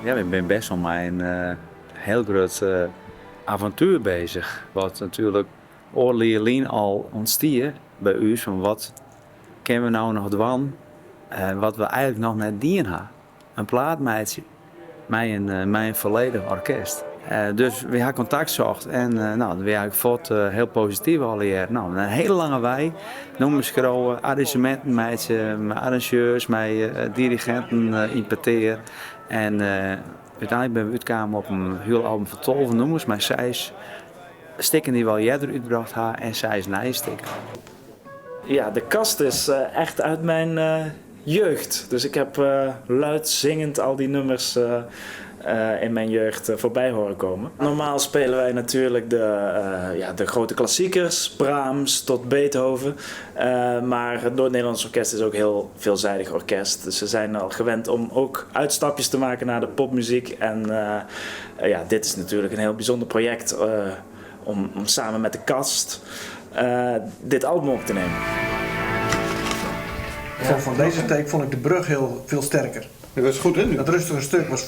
Ja, we binne bêst wol mei in hiel grut avontuer beuzich. Wat natuerlik oardel jier lyn al ûntstie by ús fan wat kinne we no noch dwaan wat we eigenlik noch net dien ha. In plaat meitsje mei in folledich orkest. Dus we ha kontakt socht en no, dat wie eigenlik fuort hiel posityf allegear. No, in hiele lange wei, nûmers skriuwe, arranzjeminten meitsje, mei arranzjeurs, mei diriginten yn petear. En úteinlik binne we útkaam op in hiel album fan 12 nûmers mei seis stikken dy't we al earder útbrocht ha en seis nije stikken. Ja, De Kast is echt uit mijn jeugd. Dus ik heb luid zingend al die nummers in mijn jeugd voorbij horen komen. Normaal spelen wij natuurlijk de, ja, de grote klassiekers, Brahms tot Beethoven. Maar het Noord-Nederlands Orkest is ook heel veelzijdig orkest. Dus ze zijn al gewend om ook uitstapjes te maken naar de popmuziek. En ja, dit is natuurlijk een heel bijzonder project om samen met De Kast dit album op te nemen. Van deze take vond ik de brug heel veel sterker. Dat was goed, hè? Dat rustige stuk was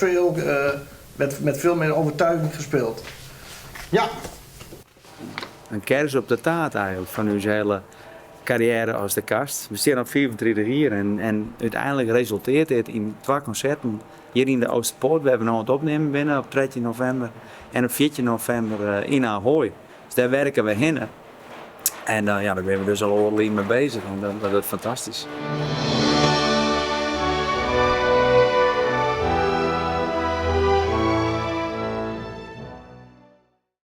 met veel meer overtuiging gespeeld. Ja. In kers op de taart eigenlik fan ús hiele karriêre as De Kast. We steane op 35 jier en úteinlik resultearret dit yn twa konserten hjir yn de Oosterpoort, wêr't we no oan it opnimmen binne op 13 novimber en op 14 novimber yn Ahoy. Dus dêr werke we hinne. En ja, dêr binne we dus al oardel jier mei beuzich en dat wurdt fantastysk.